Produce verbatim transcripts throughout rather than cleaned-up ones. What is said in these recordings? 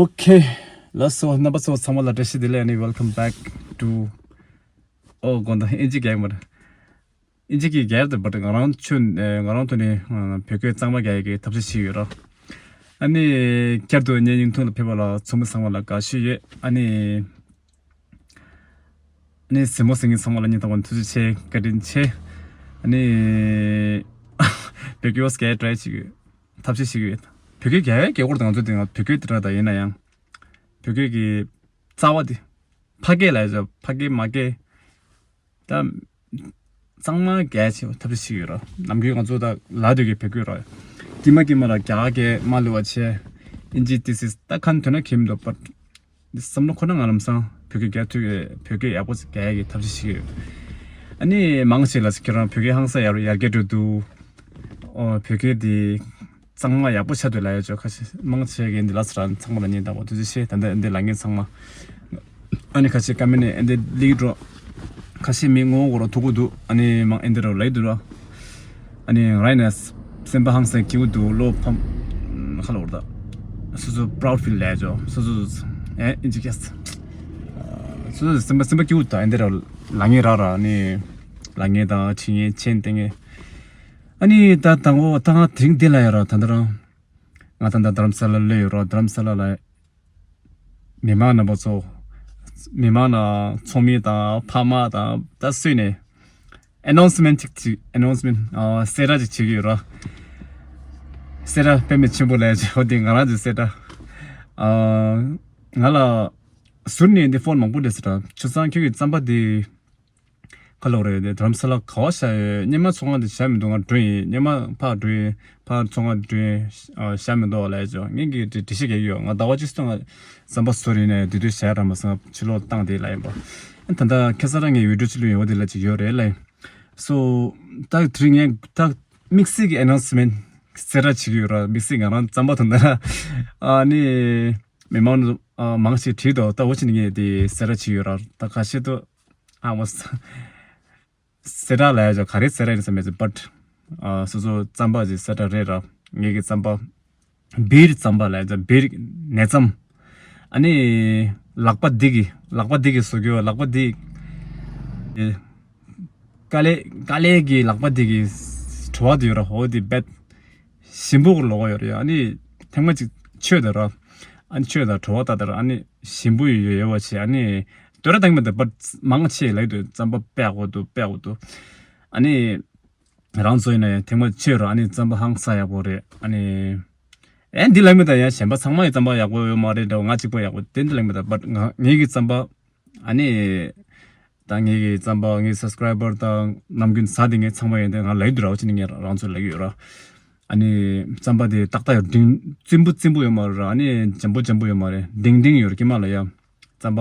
Okay, ལགས་སོ། རྣམ་པ་ཚོ་ཚང་མ་ལ་བཀྲ་ཤིས་བདེ་ལེགས། ཨ་ནི་welcome back to ཨོ་དགོངས་དག་ཨིན་ཇི་རྒྱག་མར། ཨིན་ཇི་གི་རྒྱག་དེ་བར་ང་རང་ཆུ་ང་རང་ཐོག་ནས་བོད་སྐད་གཙང་མ་རྒྱག་ཡག་གི་ཐབས་ཤེས་བྱེད་ཡོད་ར། ཨ་ནི་བསྐྱར་དུ་ངའི་བརྙན་ཐུང་ལ་ཕེབས་པ་ལ་ཚང་མ་ཚང་མ་ལ་དགའ་བསུ་ཡོད། ཨ་ནི་ཨ་ནི་གཟིགས་མོ་གཟིགས་མཁན་ཚང་མ་ལ་སྙིང་ཐག་པ་ནས་ཐུགས་རྗེ་ཆེ། བཀའ་དྲིན་ཆེ། ཨ་ནི་བོད་སྐད་བོ་སྐད་ཊ་རའི་བྱེད་ཀྱི་ཡོད། ཐབས་ཤེས་བྱེད་ཀྱི་ཡོད། བོད་སྐད་རྒྱག་ཡག་གི་སྐོར་དང་ང་ཚོ་དེ་ང་བོད་སྐད་དེ་འདྲ་ད་ཡིན་ན་ཡང་བོད་སྐད་ཀྱི་རྩ་བ་དེ་ཕ་སྐད་ལ་ཡ་ཕ་སྐད་མ་སྐད་ད་གཙང་མ་རྒྱག་ཆེ་བ་ཐབས་ཤེས་བྱེད་ཀྱི་ཡོད་ར། ནམ་རྒྱུན་ང་ཚོ་ད་ལ་དུས་ཀྱི་བོད་སྐད་ར་དེ་མ་སྐད་མ་ར་རྒྱག་གི་མ་ལུས་པ་ཆེ། ཨིན་ཇི་ཏི་སིས་ད་ཁ་ནས་ཐོན་ན་ཁྱིམ་དུ་པར་འདི་བསམ་བློ་ཁོ་ན་ང་ལམ་སང་བོད་སྐད་རྒྱག་ཐུབ་ཀྱི་བོད་སྐད་ཡག་པོ་ཞིག་རྒྱག་ཡག་གི་ཐབས་ཤེས་ཤིག་ཡོད། ཨ་ནི་མང་ཆེ་ལ་ཁྱེད་རང་བོད་སྐད་ཧང་སང་ཡར་ཡར་རྒྱས་འགྲོ་འདུག་ཨོ་བོད་སྐད་འདི་གཙང་མ་ཡག་པོ་ཆགས་འདུག་ལབ་ཡག་ཅོ་ཁ་ཤས་མང་ཆེ་གི་འདི་ལ་ཚ་ར་ཚང་མ་ལ་ཉན་དང་པོ་དུས་ཚོད་ཤེས་ད་ལྟ་འདི་ལ་ངན་ཚང་མ། ཨ་ནི་ཁ་ཤས་ཀ་མེན་ནས་ཨེ་འདི་ལིག་འགྲོ། ཁ་ཤས་མི་ངོ་གོ་ར་ཐུག་གོ་འདུག་ཨ་ནི་མང་ཨེ་འདི་ར་ལབ་འདུག་ར། ཨ་ནི་རའི་ནས་སེམས་པ་ཧང་སང་སྐྱིད་པོ་འདུག་བློ་ཕམ་ཁ་ལོ་ར་ད། སོ་སོ་པ་རའུ་ཌི་ཕིལ་ལས་ཅོ་སོ་སོ་ཨེ་ཨིན་ཇི་ཁེས། སོ་སོ་སེམས་པ་སེམས་པ་སྐྱིད་པོ་འདུག་ཨེ་འདི་ར་ལ་ངན་ར་ར་ཨ་ནི་ལ་ངན་དང་ཁྲི་ངན་ཆེན་ཏེ་ངན། ཨ་ནི་ད་དང་པོ་ད་ང་དེ་རིང་འདི་ལ་ཡ་ར་ད་འདི་ར། ང་ད་ད་དྷ་རམ་ས་ལ་སླེབས་ཡོད་ར། དྷ་རམ་ས་ལ་ལ་མི་མང་རྣམ་པ་ཚོ་མི་མང་ན་ཚོགས་མི་དང་ཕ་མ་དང་ད་སུས་ནས་ཨེ་ནའུན་སི་མེན་ཊི་ཅིག་ཅིག་ཨེ་ནའུན་སི་མེན་ཊི་ཨ་གསལ་བསྒྲགས་ཅིག་བྱེད་ཀྱི་ཡོད་ར། གསལ་བསྒྲགས་དཔེ་མི་ཆེན་པོ་ལས་ཅིག་འོ་དེ་ང་རང་གི་གསལ་བསྒྲགས། ཨ་ང་ལ་ཟུར་ནས་འདི་ཕོན་མང་པོ་སླེབས་སོང་ར། ཆུ་ཚང་ཁྱོད་ཀྱི་རྩམ་པ་འདི་ཁ་ལོག་རེད་དེ་དྷ་རམ་ས་ལ་ག་བ་བཞག་ཡོད། སྙེ་མ་ཚོང་ཁང་དེ་བཞག་མི་འདུག་ང་འགྲོ་ཡིན། སྙེ་མ་ཕར་འགྲོ་ཡིན། ཕར་ཚོང་ཁང་འགྲོ་ཡིན། ཨ་བཞག་མི་འདུག་ལབ་ཡ་ཅོ་ངས་ཀྱི་འགྲེལ་བཤད་རྒྱག་གི་ཡོད། ང་ཟླ་བ་གཅིག་སྟོང་ང་རྩམ་པ་བཟོ་རིན་ནས་དེ་དུས་བཞག་ར་མ་སོང་ཕྱི་ལོག་བཏང་དེ་ལབ་ཡིན་པ། ད་ལྟ་ཁ་སང་རང་ངས་བི་ཌིའོ་ཅིག་བླུགས་ཡོད་འོ་དེ་ལ་ཅིག་ཡོད་རེད་ལབ་ཡིན། སོ་ད་དེ་རིང་ངས་ད་དམིགས་བསལ་གྱི་ཨེ་ནའུན་སི་མེན་ཊི་གསལ་བསྒྲགས་བྱེད་ཀྱི་ཡོད་ར། དམིགས་བསལ་ང་རང་རྩམ་པ་དང་ད་ཨ་ནི་མི་མང་ཨ་མང་ཞིག་བྲིས་འདུག་ད་འོ་ཅི་ནི་ངས་དེ་གསལ་བསྒྲགས་བྱེད་ཀྱི་ཡོད་ར། ད་ཁ་ཤས་དུ་ཨ་འོ་ས་གསལ་བསྒྲགས་ལ་ཡ་ཅོ་ག་རེ་གསལ་བསྒྲགས་ཡིན་ས་མེད་ཙི་བཊ་ཨ་སོ་སོ་རྩམ་པ་ཅིག་གསལ་བསྒྲགས་རེད་ར། ངེད་ཀྱི་རྩམ་པ་བིར་རྩམ་པ་ལ་ཡ་ཅོ་བིར་ནས་རྩམ། ཨ་ནི་ལག་པ་འདི་གི་ལག་པ་འདི་གི་བཟོ་རྒྱུ་ལག་པ་འདི་ཨེ་དཀའ་ལས་དཀའ་ལས་ཀྱི་ལག་པ་འདི་གི་བྲོ་བ་དེ་ཡོད་ར། འོ་དེ་བེད་ཞིམ་པོ་ལོག་ཡོད་རེད། ཨ་ནི་ཐེངས་མ་གཅིག་མཆོད་དེ་ར། ཨ་ནི་མཆོད་དང་བྲོ་བ་ལྟ་དེ་ར། ཨ་ནི་ཞིམ་པོ་ཡོད་ཡོད་པ་བྱས། ཨ་ནི་དོ་ར་དང་མི་འདུག་པ་མང་ཆེ་ལབ་འདུག་རྩམ་པ་དཔེ་ཡག་པོ་འདུག་དཔེ་ཡག་པོ་འདུག་ཨ་ནི་རང་ཚོ་ཡིན་ན་ཡང་ཐེངས་མ་མཆོད་ར། ཨ་ནི་རྩམ་པ་ཧང་སང་ཡག་པོ་རེད། ཨ་ནི་ཨེ་འདི་ལབ་མི་འདུག་ཡང་གཞན་པ་ཚང་མ་ཡི་རྩམ་པ་ཡག་པོ་ཡོད་མ་རེད་འདྲ་བོ་ང་གཅིག་པོ་ཡག་པོ་དེ་འདི་ལབ་མི་འདུག་པ། ང་ངེད་ཀྱི་རྩམ་པ་ཨ་ནི་ད་ངེད་ཀྱི་རྩམ་པ་ངའི་སབ་སི་ཀ་རའི་བར་དང་ནམ་རྒྱུན་ཟ་དེ་ངས་ཚང་མ་ཡོད་དེ་ང་ལབ་ཀྱི་འདུག་ར། འོ་ཅི་ནི་ངས་རང་ཚོ་ལབ་ཀྱི་ཡོད་ར། ཨ་ནི་རྩམ་པ་དེ་ཏག་ཏག་ཡོད་རིང་རྩིམ་པོ་རྩིམ་པོ་ཡོད་མ་རེད་ར། ཨ་ནི་འཇམ་པོ་འཇམ་པོ་ཡོད་མ་རེད། ལྡིང་ལྡིང་ཡོད་ར། ཀྱེ་མ་ལ་ཡ་རྩམ་པ་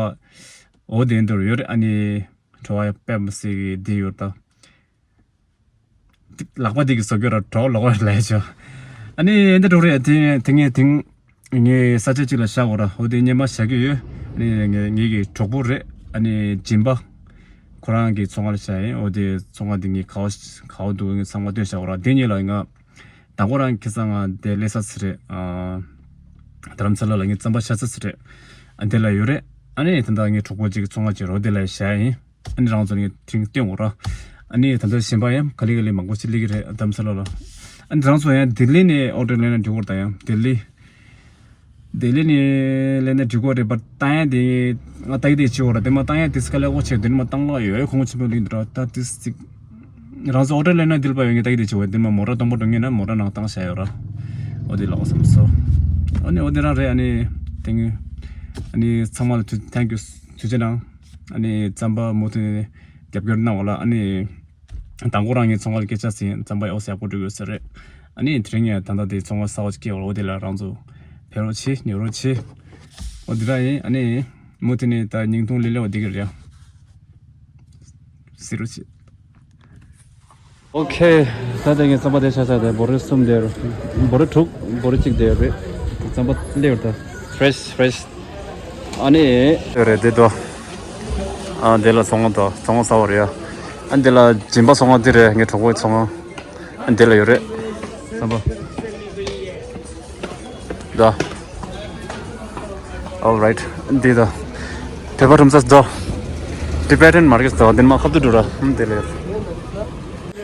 འོ་དེ་འདུག་ཡོད་རེད། ཨ་ནི་བྲོ་བ་ཡ་དཔེ་མི་སྲིད་ཀྱི་དེ་ཡོད་ད། ལག་པ་འདི་གི་བཟོ་རྒྱུ་ར་གྲོགས་ལོག་ལ་ཡ་ཅོ། ཨ་ནི་འདི་འགྲོ་རེད། དེ་དེ་ངས་དེང་ངའི་ས་ཆ་གཅིག་ལ་བཞག་འོ་ར། འོ་དེ་སྙེ་མ་བཞག་གི་ཡོད། ཨ་ནི་ངའི་ངའི་གི་གྲོགས་པོ་རེད། ཨ་ནི་སྦྱིན་པ་ཁོ་རང་གི་ཚོང་ཁང་ལ་བཞག་ཡིན། འོ་དེ་ཚོང་ཁང་འདི་ངས་ག་བ་ག་བ་འདུག་ངས་ཚང་མ་སྟོན་བཞག་འོ་ར། དེ་གཉིས་ལ་ང་དང་པོ་རང་ཁ་སང་ང་དེ་སླེབས་ས་ཚི་རེད། ཨ་དྷ་རམ་ས་ལ་ལ་ངའི་རྩམ་པ་ཤ་ཚ་ཚི་རེད། ཨ་དེ་ལ་ཡོད་རེད། ཨ་ནི་ད་ལྟ་ངའི་གྲོགས་པོ་གཅིག་གི་ཚོང་ཁང་གཅིག་རོ་དེ་ལ་བཞག་ཡིན། ཨ་ནི་རང་ཚོ་ངས་དྲིན་སྟོན་འོ་ར། ཨ་ནི་ད་ལྟ་གཞན་པ་ཡང་ག་ལེ་ག་ལེ་མང་པོ་ཞིག་སླེབས་ཀྱི་རེད་དྷ་རམ་ས་ལ་ལ། ཨ་ནི་རང་ཚོ་ཡང་ལྡི་ལི་ནས་ཨོ་ཌར་ལེན་ན་འགྲིག་གོ་ར། ད་ཡང་ལྡི་ལི་ལྡི་ལི་ནས་ལེན་ན་འགྲིག་གོ་རེད་པ། ད་ཡང་དེ་ང་ལྟ་གི་དེ་བྱེད་འོ་ར། དེ་མ་ད་ཡང་དེ་སི་ཀ་ལེ་གོ་ཆེ་དེ་མ་བཏང་ལ་ཡོད་ཁོང་ཆེན་པོ་ལིང་འདུག་ར། ད་དེ་སི་རང་ཚོ་ཨོ་ཌར་ལེན་ན་དེ་ལ་པ་ཡོད་ངས་ལྟ་གི་དེ་བྱེད་འོ་དེ་མ་མོ་ཊ་སྟོང་པ་འགྲོ་ངེས་ན་མོ་ཊ་ནང་བཏང་བཞག་ཡོད་ར། ཨོ་དེ་ལ་གོ་བསམ་སོ། ཨ་ནི་ཨོ་དེ་རང་རེད། ཨ་ནི་དེ་ངས་ཨ་ནི་ཚང་མ་ལ་ཐུགས་ཐེང་ཀིའུ་ཐུགས་རྗེ་གནང་། ཨ་ནི་རྩམ་པ་མུ་མཐུད་ནས་རྒྱབ་སྐྱོར་གནང་བ་ལ། ཨ་ནི་དང་པོ་རང་ངའི་ཚོང་ཁང་ལ་སྐད་ཆ་ཟིན་རྩམ་པ་ཨོ་ཟེ་ཡག་པོ་འགྲོ་དགོས་ཟེར་རེད། ཨ་ནི་དེ་རིང་ངས་ད་ལྟ་དེ་ཚོང་ཁང་གསར་པ་ཅིག་སྐྱེལ་བ་ལ་འོ་དེ་ལ་རང་ཚོ་ཕེབས་རོགས་བྱེད། ཉོ་རོགས་བྱེད། ཨོ་དེ་རང་ཡིན། ཨ་ནི་མུ་མཐུད་ནས་ད་ཉིན་ཐུང་ལི་ལེ་བ་འདི་གི་རེད་ཡ། གཟིགས་རོགས་བྱེད། ཨོ་ཁེ། ད་ལྟ་ངས་རྩམ་པ་དེ་ཆ་ཆ་དེ་འབོ་རི་གསུམ་དེ་རུ། འབོ་རི་དྲུག་འབོ་རི་གཅིག་དེ་རེད། རྩམ་པ་སླེབས་ཡོད་ད། ཕེ་རེ་ཤི་ཕེ་རེ་ཤི། ཨ་ནི། རེད་དེ་དོ། ཨ་དེ་ལ་ཚོང་ཁང་དོ་ཚོང་ཁང་གསར་པ་རེད་ཡ། ཨ་དེ་ལ་སྦྱིན་པ་ཚོང་ཁང་དེ་རེད། ངའི་གྲོགས་པོའི་ཚོང་ཁང་། ཨ་དེ་ལ་ཡོད་རེད། རྩམ་པ། ད། All right. འདི་ད། བོད་པ་ཁྲོམ་ས་དོ། Tibetan market དོ། འདི་མ་ཁབ་ཏུ་འགྲོ་ར། ཧམ་དེ་ལེ།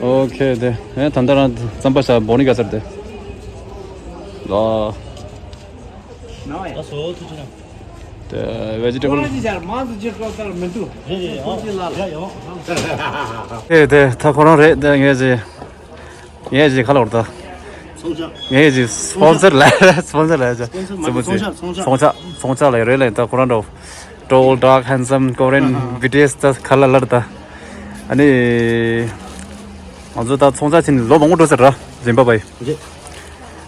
Okay དེ། ཨེ་ད་ལྟ་རང་རྩམ་པ་ཤ་བོ་ནི་ག་ཚར་དེ། ལ། ད་སོ་ཐུ་ཆུ་ན། དེ་vegetable། ཨེ་དེ་ད་ཁོ་རང་རེད་དེ་ངས་ཅི། ངས་ཅི་ཁ་ལོར་ད། ཚོང་ཆ། ངས་ཅི་སྤོན་སར་ལ་སྤོན་སར་ལ་ཅི། སྤོན་སར་མ་རེད། ཚོང་ཆ། ཚོང་ཆ། ཚོང་ཆ། ཚོང་ཆ་ལ་ཡོད་རེད་ལ་ད་ཁོ་རང་འགྲོ། Tall, dark, handsome, Korean, ཨ་ཧ། B T S ད་ཁ་ལ་ལར་ད། ཨ་ནི། ང་ཚོ་ད་ཚོང་ཆ་ཕྱིན་ལོ་མང་པོ་འགྲོ་ཟེར་ར། རིམ་པ་བའི། རེད།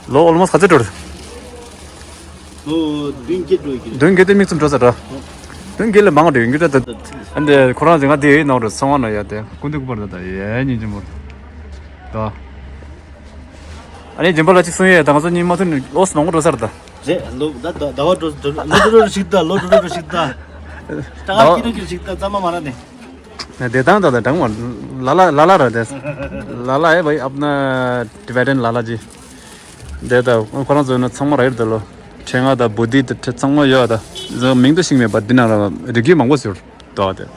ལོ་almost ག་ཚོད་འགྲོ་རེད། ལོ་བདུན་བརྒྱད་འགྲོ་གི་རེད། བདུན་བརྒྱད་དེ་མིག་ཙམ་འགྲོ་ཟེར་ར། བདུན་བརྒྱད་ལས་མང་བ་འགྲོ་ཡོང་གི་རེད་ད། ཨ་འདི་ཁོ་རང་ཚོ་ང་འདི་ཡོད་ནང་རེད་ཚོང་བ་ན་ཡ་དེ་ཀུན་ཏུ་ཀུ་པར་ད་ད་ཡ་ཉིན་རྗེ་མོར། ད། ཨ་ནི་རྗེ་འབའ་ལ་གཅིག་གསུང་ཡས་ད་ང་ཚོ་གཉིས་མ་ཐུག་ནས་ལོ་སུ་མང་པོ་འགྲོ་ས་རེད་ད། རེད་ལོ་ད་ད་ཟླ་བ་འགྲོ་འགྲོ་ལོ་འགྲོ་འགྲོ་ཞིག་ད་ལོ་འགྲོ་འགྲོ་ཞིག་ད། ད་ད་ཀི་རོ་ཀི་རོ་ཞིག་ད་ཙམ་མ་མ་ར་ནས། བདེ་ཐང་ད་ད་དྲང་མ་ལ་ལ་ལ་ལ་ར་དེ། ལ་ལ་ཨེ་བའི་ཨབ་ན་Tibetan ལ་ལ་ཇི། དེ་ད་ཁོ་རང་ཚོ་ན་ཚང་མ་ར་ཡོད་ད་ལོ། ཕྲེང་ང་ད་བོ་དི་ད་ཚང་མ་ཡོད་ད། མིང་དུ་ཞིག་མེད་པ་འདི་ན་ར་རིགས་རྒྱུད་མང་པོ་ཟེར་ད་དེ།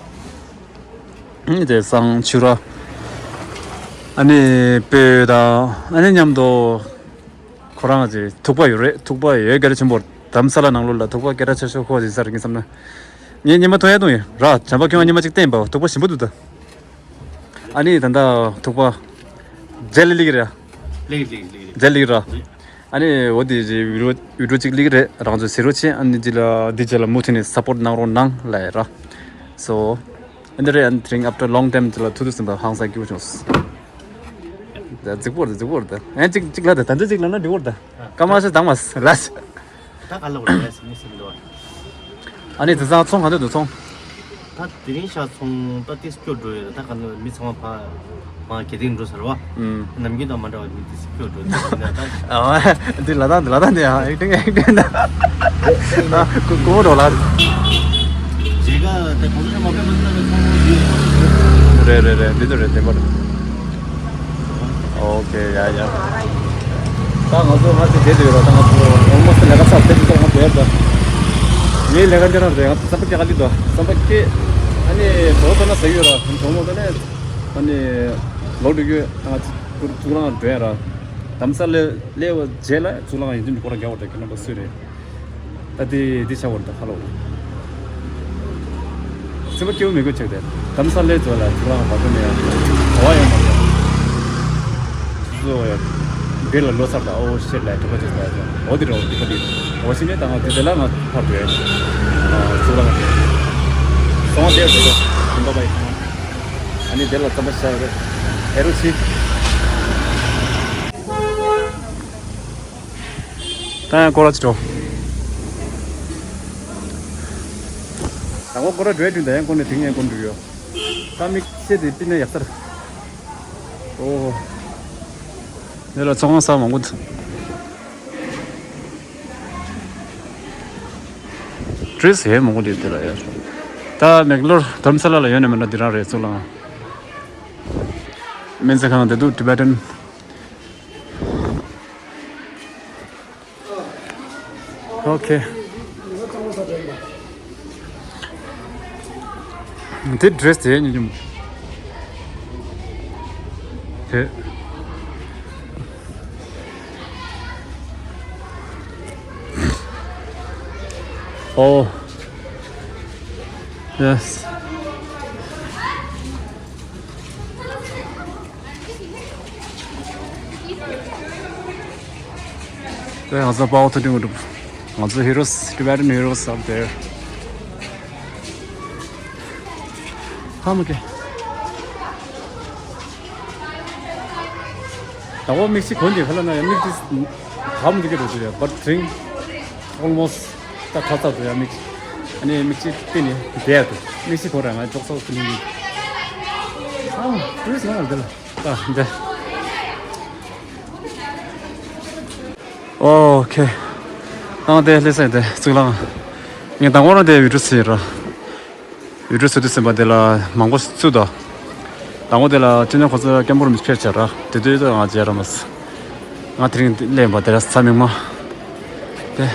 ཨ་ནི་དེ་བསང་ཕྱུར་ར། ཨ་ནི་སྤོས་དང་ཨ་ནི་མཉམ་དུ་ཁོ་རང་གི་ཐུག་པ་ཡོད་རེད། ཐུག་པ་ཡོད་ག་རེ་ཆེན་པོ་དྷ་རམ་ས་ལ་ནང་ལོགས་ལ་ཐུག་པ་སྐད་གྲགས་ཆེ་ཤོས་ཁོ་ཞིག་ས་རེད་ངས་བསམ་ན། ངས་ཉི་མ་ཐོན་ཡ་དུང་ཡིན་ར། བྱམས་པ་ཁྱོད་ཉི་མ་གཅིག་བསྟན་པ་ཐུག་པ་ཞིམ་པོ་འདུག་ད། ཨ་ནི་ད་ལྟ་ཐུག་པ་རྗེས་ལ་ལིག་རེད། ལིག་ལིག་ལིག་རྗེས་ལིག་ར། ཨ་ནི་འོ་དེ་ཇི་བི་ཌི་ཡོ་བི་ཌི་ཡོ་གཅིག་ལིག་རེད། རང་ཚོ་ཟེར་རོ་ཆེ་ཨ་ནི་ཇི་ལ་འདི་ཇི་ལ་མུ་མཐུད་ནས་སབ་པོར་གནང་རོགས་གནང་ལ་ཡ་ར། སོ། ཨ་འདི་རེད། ཨ་ནི་དེ་རིང་after long time ཇི་ལ་ཐུག་དུས་ཟིན་པ་ཧང་སང་སྐྱིད་པོ་བྱུང་སོང་། རྫིག་པོ་རེད་རྫིག་པོ་རེད་ད། ཨ་གཅིག་གཅིག་ལ་ད་ད་འདི་གཅིག་ལ་ན་འགྲིག་པོ་རེད་ད། ཀ་མ་ཤ་དང་མ་ལ། ད་ག་ལ་འོ་རེད་ཟེར་ནས་ཟེར་འདུག་ཨ་ནི་དེང་སང་ཚོང་ག་འདྲ་འདུག་ཚོང་། ད་དེ་རིང་ཤག་ཚོང་ད་ཏིས་སྐྱོ་འགྲོ་ཡོད་ད། ག་ལ་མི་ཚང་མ་ཕ་མ་གེ་དིང་འགྲོ་ཟེར་བ། ཨུམ། ནམ་རྒྱུན་དང་མ་འདྲ་བ་མི་ཏིས་སྐྱོ་འགྲོ་ད་ད། ཨ་འདི་ལ་ད་འདི་ལ་ད་འདི་ཨ་ཨེག་ཊིང་ཨེག་ཊིང་ད། ཨ་ཀུ་ཀུ་འགྲོ་ལ། ཇེ་ག་ད་གོང་ས་མ་པའི་མ་ཚང་ད་ཚོང་འདི། རེད་རེད་རེད། འདི་ཚོ་རེད་བདེན་པ་རེད། ཨོ་ཁེ། ཡ་ཡ། ད་ང་ཚོ་ང་ཚོ་བསྡད་དུ་ཡོད་ར། ད་ང་ཚོ་ཨོལ་མོ་སི་ལས་ཀ་ཚར་ཚར་དུས་ང་བསྡད་ད། ངའི་ལས་ཀ་འདི་རང་རེད། ང་ཚོ་རྩམ་པ་སྐྱེ་ག་ལི་དོ་རྩམ་པ་སྐྱེ། ཨ་ནི་གྲོགས་ཚོ་ན་ཟ་ཡོད་ར། གྲོགས་མོ་ཚོ་ནས་ཨ་ནི་ལོག་འགྲོ་རྒྱུ། ད་ང་ཚོ་གཙུག་ལག་འགྲོ་ཡ་ར། དྷ་རམ་ས་ལ་སླེབས་པའི་རྗེས་ལ་གཙུག་ལག་ཡིན་དུས་ཁོ་རང་རྒྱག་པ་རེད། ཁྱེད་རྣམ་པ་སུ་རེད། ད་དེ་དེ་བྱ་བར་ད་ཧ་ལོ། སེམས་པ་སྐྱོ་བོ་མི་དགོས་ཆེག་དེ། དྷ་རམ་ས་ལའི་ཚོ་ལ་ཚུར་ལ་བར་དུ་ནས་ཡང་གོ་བ་ཡོང་མ་རེད། སོ་ཡ། འདི་ལ་ལོ་སར་དང་ཨོ་ཤེད་ལ་གྲོགས་པོ་ཅིག་ལ་ཡང་འོ་དེ་རོ་དེ་ག་དེ་འོ་ཤེད་ནས་ད་ང་དེ་དེ་ལ་ང་ཕར་འགྲོ་ཡ། ཚུར་ལ་ང་སོང་དེ་རོ་དེ་ག་དེ་འབའ་བའི་ཨ་ནི་དེ་ལ་རྩམ་པ་ཤ་རེད། ཨེ་རུ་ཆི། ད་ཡང་སྐོར་ར་ཅི་འགྲོ། ད་ཁོ་སྐོར་ར་འགྲོའི་དུས་ད་ཡང་སྐོར་ནས་དེང་ཡང་སྐོར་འགྲོ་ཡོད། ད་མིག་ཤེས་དེ་པི་ན་ཡག་ས་རེད། ཨོ། འདི་ལ་ཚོང་ཁང་ས་མང་པོ་འདུག་ཌི་རེ་སི་ཡང་མང་པོ་འདུག་དེ་ལ་ཡ། ད་མེག་ལོར་དྷ་རམ་ས་ལ་ལ་ཡོད་ནས་མིན་ན་འདི་རང་རེད་ཚུར་ལ། སྨན་རྩིས་ཁང་དེ་འདུག Tibetan། ཨོ་ཁེ། འདི་ཌི་རེ་སི་དེ་ཉིད་ཀྱི་དེ། ཨོ། ཡེ་སི། དེ་ང་ཚོ་དཔའ་བོ་ཐུབ་བསྟན་དངོས་གྲུབ། ང་ཚོ་heroes, Tibetan heroes up there. ཧ་མ་གེ། ད་འོ་མིག་ཅིག་གོན་དེ་ཁ་ལ་ན་ཡང་མིག་ཅིག་ཧ་མ་འདུག་གི་རེད་དེ་རེད། But drink almost ད་ཁ་ཚ་དུ་ཡང་མིག་ཅིག་ཨ་ནི་མིག་ཅིག་བལྟས་ནས་བསྡད་ཡ་དུ་མིག་ཅིག་གོན་ར་ང་ཅོག་ཙོག་ཏུ་ནི་ཨ་ཊུ་རི་སི་ཊི་ང་ལ་འདི་ལ། ད་འདི། ཨོ་ཁེ། ཨང་དེ་ལྷེ་སེ་དེ་གཙུག་ལག་ངས་དང་པོ་རང་དེ་བི་ཌི་ཡོ་བཟོས་ར། བི་ཌི་ཡོ་བཟོ་དུས་ཟིན་པ་དེ་ལ་མང་པོ་བཙུགས་དོ། དང་པོ་དེ་ལ་ཅི་ནས་ཁོ་ཚོ་སྐད་འབོར་མི་ཕེབས་བྱས་ར། དེ་དུས་ང་མཇལ་ར་མ་སོང་། ང་དེ་རིང་སླེབས་པ་དེ་ར་ས་མིག་མ། དེ།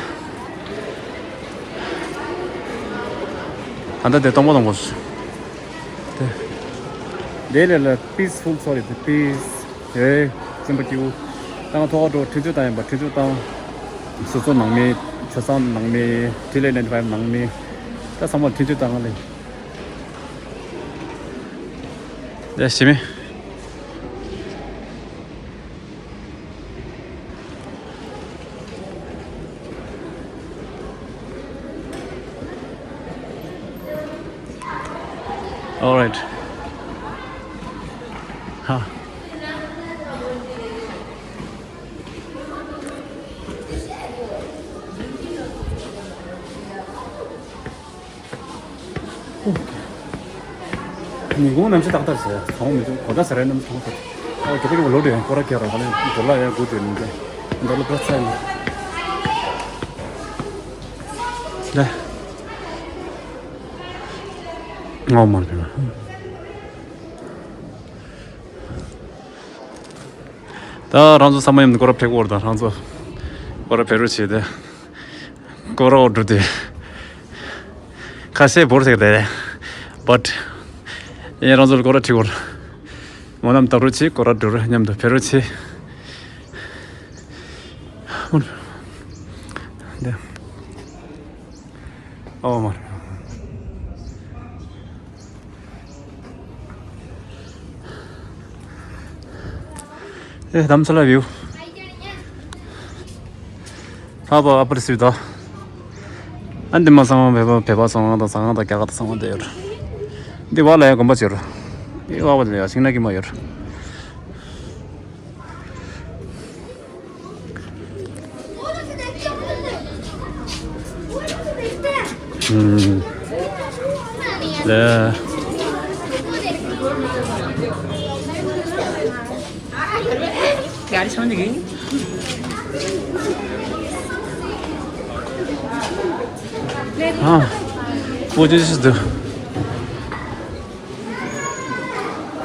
ད་ལྟ་དེ་སྟོང་པ་སྟོང་པ་ཞིག་དེ། དེ་ལས་ལ་peaceful, sorry, the peace. ཨེ། སེམས་པ་སྐྱིད་པོ། ད་ང་ཐོག་འགྲོ་ཁྲིན་ཚོད་བཏང་ཡིན་པ། ཁྲིན་ཚོད་བཏང་། བཟོ་ཚོགས་ནང་མི། ཆ་ཚང་ནང་མི། ཐི་ལེ་ནན་ཕའི་ནང་མི། ད་ཚང་མ་ཁྲིན་ཚོད་བཏང་ང་ལས། ལས་ཞི་མི། All right. ཧ། ཉིན་གུང་གནམ་གཤིས་ཏག་ཏག་ཟེར། གྲང་མོ་མི་འདུག་གོ་ད་ཟ་རེ་གནམ་གྲང་ཟེར། ཨོ་རྒྱུག་པ་རྒྱུག་པ་ལོ་དེ་སྐོར་ར་ཁྱེར་ར་ག་ལེ་འགྲོ་ལ་ཡ་དགུ་དེ་མི་འདུག་འདོར་ལ་པྲ་ཚ་ཡིན། ལེ། ངོ་མ་རེད་ན། ད་རང་ཚོ་ཚང་མ་མཉམ་དུ་སྐོར་ར་ཕེབས་དགོས་རེད། ད་རང་ཚོ་སྐོར་ར་ཕེབས་རོགས་བྱེད་དེ། སྐོར་ར་འོ་འགྲོ་དེ། ཁ་ཤས་བོར་ཟེར་དེ། But ཡིན་རང་ཚོ་ལ་སྐོར་ར་ཁྲིད་དགོས་རེད། མོ་རྣམས་ལྟ་རོགས་བྱེད། སྐོར་ར་འགྲོ་རོགས། མཉམ་དུ་ཕེབས་རོགས་བྱེད། འོ་མ། ཨེ། དམ་ཚ་ལ་བིའུ། ཧ་པ་ཨ་པར་སི་ད། ཨ་འདི་མ་ཚང་མ་བོད་པ་བོད་པ་ཚང་མ་དང་ཚང་མ་དང་རྒྱ་གར་དང་ཚང་མ་དེ་ཡོད་རེད། འདི་བ་ལ་ཡ་དགོན་པ་ཅིག་ཡོད་རེད། འདི་བ་བ་ལ་ཡ་ཤིང་ནགས་ཀྱི་མ་ཡོད་རེད། ཨུམ། ལེ། ཨ། What is this?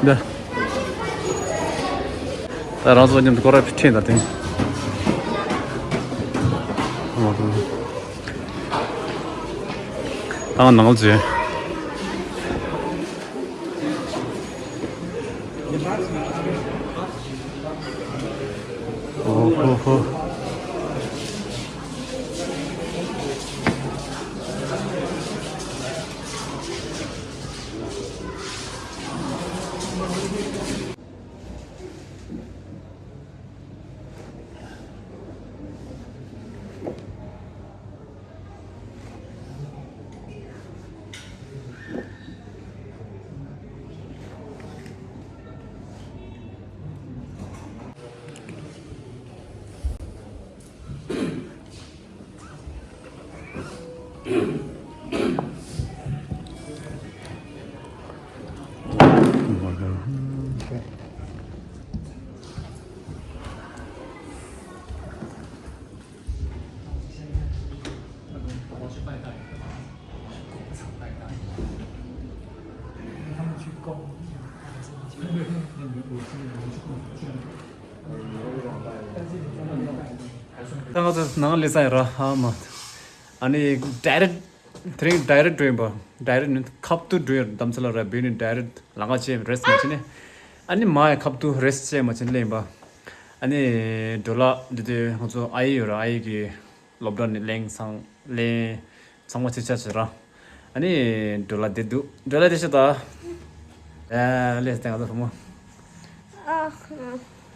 འདི། ད་རང་ཚོ་མཉམ་དུ་སྐོར་ར་ཁྲིད་ད་དེ། ཨང་ནང་ལ་འཛུལ། ཨོ་ཧོ་ཧོ། ད་ང་ཚོ་ནང་སླེབས་ཚར་ཡོད་ར། ཧ་མ། ཨ་ནི་direct དེ་རིང་direct འགྲོ་ཡིན་པ། Direct ནི་ཁབ་ཏུ་འགྲོ་ཡོད། དམ་ཚ་ལ་ར་བེ་ནི་direct ལམ་ཁ་ཕྱེ་rest མ་བྱེད་ནས། ཨ་ནི་མ་ཡ་ཁབ་ཏུ་rest བྱེད་མ་བྱེད་སླེབས་ཡིན་པ། ཨ་ནི་འགྲོ་ལ་འདི་དུས་ང་ཚོ་ཨ་ཡེ་ཡོད་ར། ཨ་ཡེ་གི་སློབ་གྲྭ་ནས་གླེང་ཚང་གླེང་ཚང་མ་ཆེ་ཆ་ཆེ་ར། ཨ་ནི་འགྲོ་ལ་བསྡད་འདུག་འགྲོ་ལ་བསྡད་ཤག་ད། ཨ་ལས་སྟེང་ང་ཚོ་བུ་མོ། ཨ་ཧ།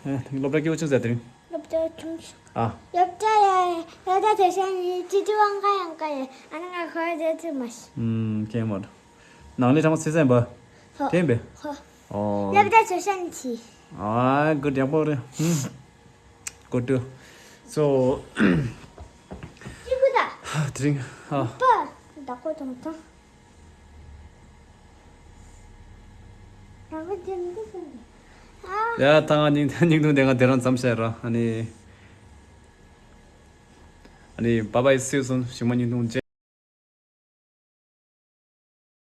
ཨ་སློབ་གྲྭ་སྐྱིད་པོ་ཆུང་ཟེར་དེ་རིང་། སློབ་གྲྭ་ཆུང་ཤག་ཨ། སློབ་གྲྭ་ཡ་སློབ་གྲྭ་དེ་ཤ་ནི་ཅི་ཅི་ཝང་ཀ་ཡང་ཀ་ཡ། ཨ་ནི་ང་ཁོ་ར་དེ་ཚོ་མ་ཤི། ཨུམ། ཁྱེད་མ་འགྲོ། ནང་ལས་ཚང་མ་ཚེ་ཚད་པ། ཧོ། དེ་ཡིན་པས། ཧོ། ཨོ། སློབ་གྲྭ་ཆུང་ཤག་ནི་ཆི། ཨ་གོ་ཡག་པོ་རེད། ཨུམ། Go to. So ཅི་གུ་ད། དེ་རིང་ཨ། པ། བདག་པོ་དང་ཐང་། རང་གི་དེ་མི་འདུག་ཟེར་ནས། ཨ། ཡ་ད་ང་སྙིང་སྙིང་དུ་དེ་ང་དེ་རང་མཚམས་བཞག་ར། ཨ་ནི། ཨ་ནི་bye bye, see you soon. ཞིག་མ་སྙིང་དུ་མཇལ།